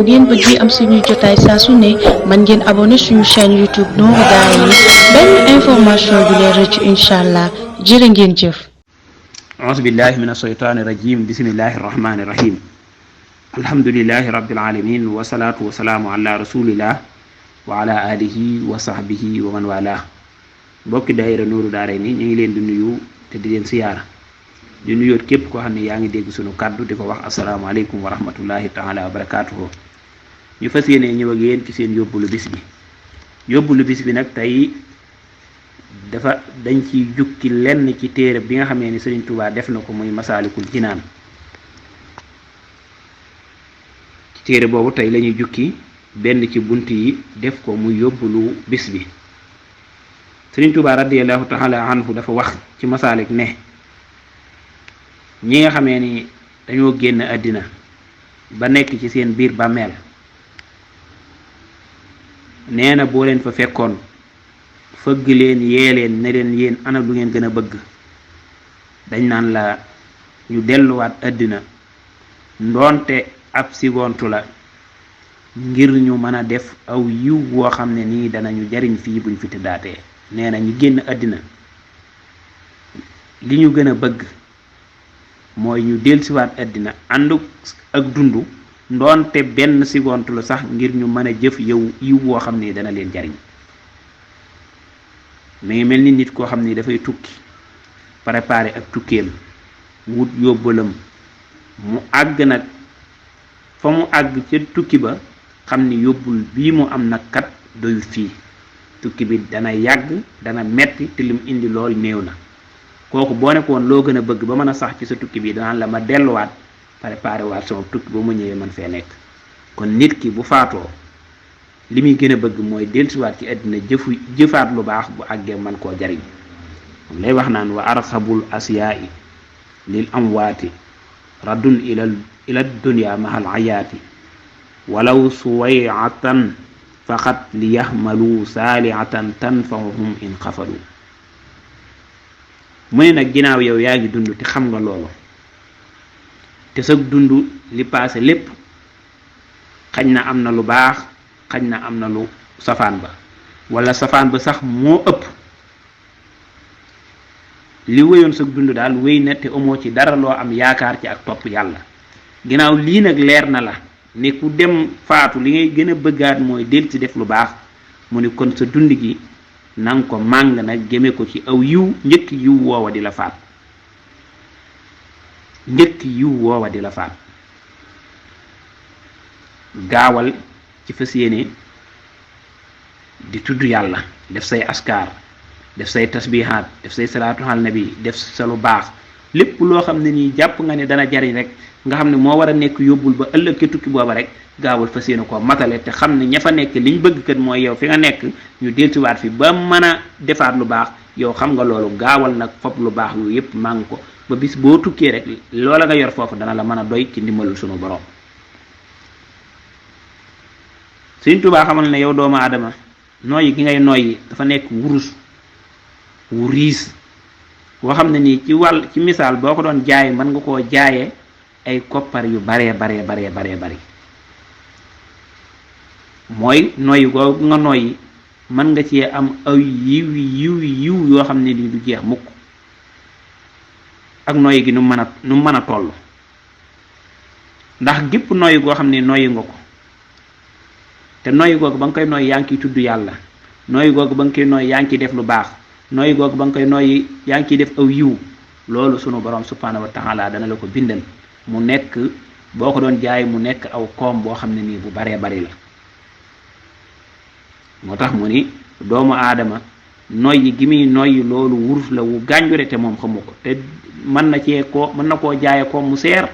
ngeen bëggee am suñuy jotaay saa su ne mën ngeen abonné suñu chaîne YouTube Nourou Darayni benn information du leen rëcc incha allah jërë ngeen jëf. auzu billahi min ashaytaani rajim bismillahi rahmani rahim alhamdulillahi rabbil alamin wasalaatu wasalaamu ala rasulillah wa ala alihi wa sahbihi wa man wala mbokki daayira Nourou Darayni ñu ngi leen di nuyu te di leen siyaara di nuyoot képp koo xam ne yaa ngi dégg sunu kàddu di ko wax asalaamaaleykum wa rahmatullahi taala wa barakaatuhu. ñu fas yéene ñëw ak yéen ci seen yóbbulu bis bi nag tey dañ ci jukki lenn ci téere bi nga xamee ni Sëriñ Tuubaa def na ko muy Masaalikul Jinaan. ci téere boobu tey lañuy jukki benn ci bunt yi def ko muy yóbbulu bis bi. Sëriñ Tuubaa radiyallahu taala anhu dafa wax ci Masaalik ne ñi nga xamee ni dañoo génn àddina ba nekk ci seen biir bàmmeel nee na boo leen fa fekkoon fëgg leen yee leen ne leen yéen ana lu ngeen gën a bëgg dañ naan la ñu delluwaat àddina ndoonte ab sigontu la ngir ñu mën a def aw yiw woo xam ne nii danañu jariñ fii buñ fi tëddaatee. nee na ñu génn àddina li ñu gën a bëgg mooy ñu dellusiwaat àddina ànd ak dund ndoonte benn sigontu la sax ngir ñu mën a jëf yow yiw woo xam ne dana leen jariñ. mi ngi mel ni nit koo xam ni dafay tukki préparé ak tukkeem wut yóbbalam mu àgg nag fa mu àgg ca tukki ba xam ni yóbbul bii mu am nag kat doyut fii tukki bi dana yàgg dana metti te lim indi lool néew na kooku boo nekkoon loo gën a bëgg ba mën a sax ci sa tukki bi danaan la ma delluwaat préparé waat sama tukki ba mu ñëwee man fee nekk. kon nit ki bu faatoo li muy gën a bëgg mooy dellusiwaat ci àddina jëfaat lu baax bu àggee man koo jariñ moom lay wax naan wa arxabul asyaai lil amwaati raddun ila dunya mahal ayaati walaw suwayatan faqat li yaxmalu saalihatan tanfahum in xafalu. mu ne nag ginnaaw yow yaa ngi dund te xam nga loolu te sa dund li paase lépp xañ na am na lu baax xañ na am na lu safaan ba wala safaan ba sax moo ëpp li wéyoon sa dund daal wéy na te amoo ci dara loo am yaakaar ci ak topp yàlla. ginnaaw lii nag leer na la ne ku dem faatu li ngay gën a bëggaat mooy del ci def lu baax mu ne kon sa dund gi nanga ko màng nag jëme ko ci aw yiw njëkk yiw woowa di la faat gaawal ci fas yéene di tudd yàlla def say askar def say tasbihaat def say salaatu al nabi def sa lu baax lépp loo xam ne nii jàpp nga ne dana jariñ rek nga xam ne moo war a nekk yóbbul ba ëllëg ke tukki booba rek gaawal fas yéene koo matale te xam ne ña fa nekk liñ bëgg kat mooy yow fi nga nekk ñu dellusiwaat fi ba mën a defaat lu baax yow xam nga loolu gaawal nag fop lu baax yooyu yépp màng ko ba bis boo tukkee rek loola nga yor foofu dana la mën a doy ci ndimbalul sunu borom. Sëriñ Tuubaa xamal ne yow doomu aadama nooyi gi ngay nooyi dafa nekk wurus wu riis boo xam ne nii ci misaal boo ko doon jaay mën nga koo jaayee ay koppar yu baree bari mooy nooyi googu nga nooyi mën nga cee am ay yiw yoo xam ne nii du jeex mukk ak nooyi gi nu mën a toll ndax gépp nooyi goo xam ne nooyi nga ko te nooyi googu ba nga koy nooyi yaa ngi ciy tudd yàlla nooyi googu ba nga koy nooyi yaa ngi ciy def lu baax nooyi googu ba nga koy nooyi yaa ngi ciy def aw yiw loolu sunu borom subhanahu wa taala dana la ko bindal mu nekk boo ko doon jaay mu nekk aw koom boo xam ne nii bu baree bari la. moo tax mu ni doomu aadama noyyi gi muy noyyi loolu wurus la wu gànjure te moom xamu ko te mën na koo jaaye ko mu seer.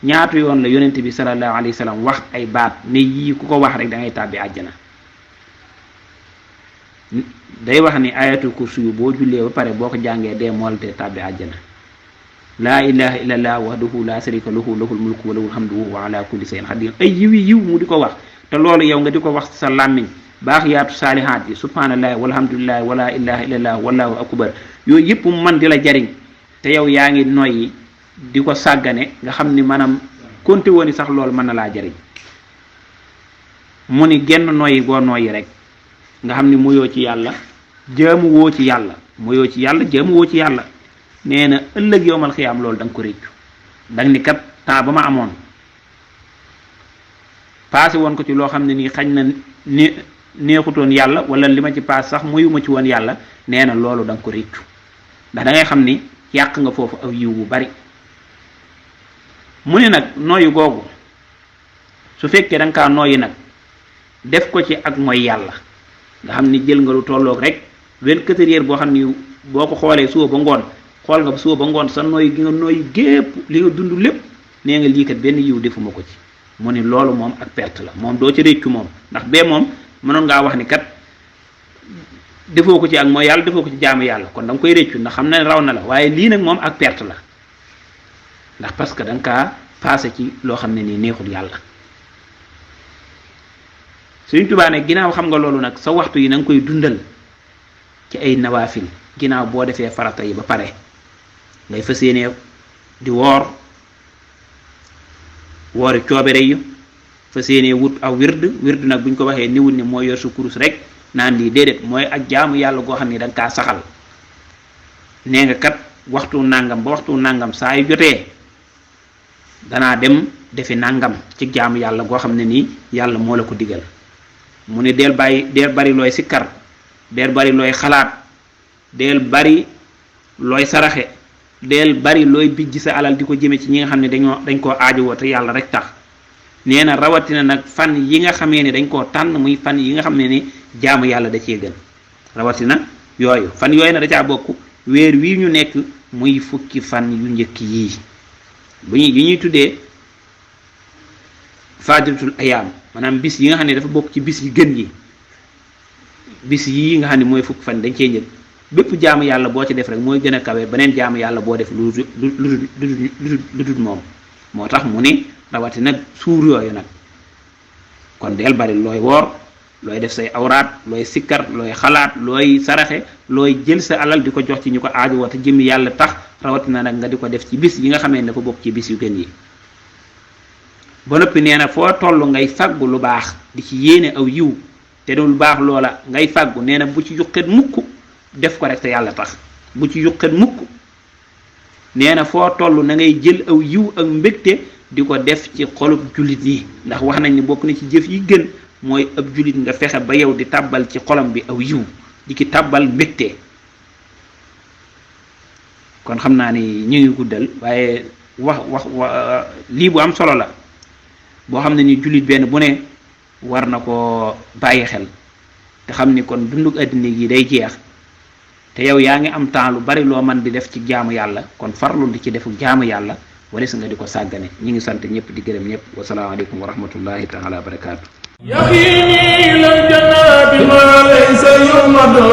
ñaatu yoon la yonent bi sallallahu alayhi wa sallam wax ay baat ne yii ku ko wax rek da ngay tàbbi àjjana. day wax ni ayatul kursi yu boo jullee ba pare boo ko jàngee dee mool te tàbbi àjjana. laa ilaha illallah wahdahu la sharika lahu lahul mulku wa lahul hamdu wa huwa ala kulli shay'in qadir ay yiw mu di ko wax te loolu yow nga di ko wax sa làmmiñ baax yaatu saalihaat yi subhanallahi walhamdulillahi wala ilaha illallah wallahu akbar yooyu yëpp man di la jariñ te yow yaa ngi noyyi di ko sàggane nga xam ni maanaam konte woon sax loolu mën na laa jariñ mu ni genn noyyi goo noyyi rek nga xam ni muyoo ci yàlla jaamu woo ci yàlla muyoo ci yàlla jaamu woo ci yàlla nee na ëllëg yowmal xiyaam loolu da nga ko réccu da nga ni kat temps ba ma amoon passé woon ko ci loo xam ne nii xañ na neexutoon yàlla wala li ma ci paas sax muyuma ci woon yàlla nee na loolu da nga ko réccu ndax da ngay xam ni yàq nga foofu aw yiw bu bari mu ne nag nooyu googu su fekkee da nga kaa nooyi nag def ko ci ak mooy yàlla nga xam ni jël nga lu tolloog rek 24 heures boo xam ni boo ko xoolee suba ba ngoon xool nga suba ba ngoon sa nooy gi nga nooy gépp li nga dund lépp nee nga lii kat benn yiw defuma ko ci mu ni loolu moom ak perte la moom doo ci réccu moom ndax bee moom mënoon ngaa wax ni kat defoo ko ci ak mooy yàlla defoo ko ci jaamu yàlla kon da nga koy réccu ndax xam na ne raw na la waaye lii nag moom ak perte la ndax parce que da nga kaa passé ci loo xam ne nii neexul yàlla Sëriñ Tuubaa ne ginnaaw xam nga loolu nag sa waxtu yi na nga koy dundal ci ay nawaafil ginnaaw boo defee farata yi ba pare ngay fas yéene di woori coobere yi fas yéene wut aw wird nag buñ ko waxee niwut ni mooy yor su kurus rek naan lii déedéet mooy ak jaamu yàlla goo xam ne da nga kaa saxal nee nga kat waxtu nàngam ba waxtu nàngam saa yu jotee danaa dem defi nàngam ci jaamu yàlla goo xam ne nii yàlla moo la ko digal mu ne deel bari looy sikkar deel bari looy xalaat deel bari looy saraxe deel bari looy bijj sa alal di ko jëme ci ñi nga xam ne dañ koo aajowoo te yàlla rek tax nee na rawatina nag fan yi nga xamee ne dañ koo tànn muy fan yi nga xam ne ni jaamu yàlla da cee gën rawatina yooyu fan yooyu na da caa bokk weer wii ñu nekk muy fukki fan yu njëkk yii yi ñuy tuddee fadiratul ayaam maanaam bis yi nga xam ne dafa bokk ci bis yi gën yi bis yii nga xam ne mooy fukki fan dañ cee njëkk bépp jaamu yàlla boo ci def rek mooy gën a kawe beneen jaamu yàlla boo def lu dul moom moo tax mu ni rawatina suur yooyu nag kon del bari looy woor looy def say awraat looy sikkar looy xalaat looy saraxe looy jël sa alal di ko jox ci ñu ko aajowoo te jëmmi yàlla tax rawatina nag nga di ko def ci bis yi nga xamee ne dafa bokk ci bis yu gën yi ba noppi nee na foo toll ngay fàggu lu baax di ci yéene aw yiw te lu baax loola ngay fàggu nee na bu ci yuqet mukk def ko rek te yàlla tax bu ci yuqet mukk nee na foo toll na ngay jël aw yiw ak mbégte di ko def ci xolub jullit yi ndax wax nañ ni bokk na ci jëf yi gën mooy ab jullit nga fexe ba yow di tàbbal ci xolam bi aw yiw di ki tàbbal mbégte kon xam naa ni ñu ngi guddal waaye wax lii bu am solo la boo xam ne ni jullit benn bu ne war na ko bàyyi xel te xam ni kon dunduk àddina gi day jeex te yow yaa ngi am temps lu bari loo man di def ci jaamu yàlla kon farlu di ci defu jaamu yàlla wala si nga di ko sàggane ñi ngi sant ñëpp di gërëm ñëpp wasalaamaaleykum wa rahmatullahi taala wa barakaatu يقيني للجنات ما ليس يمضى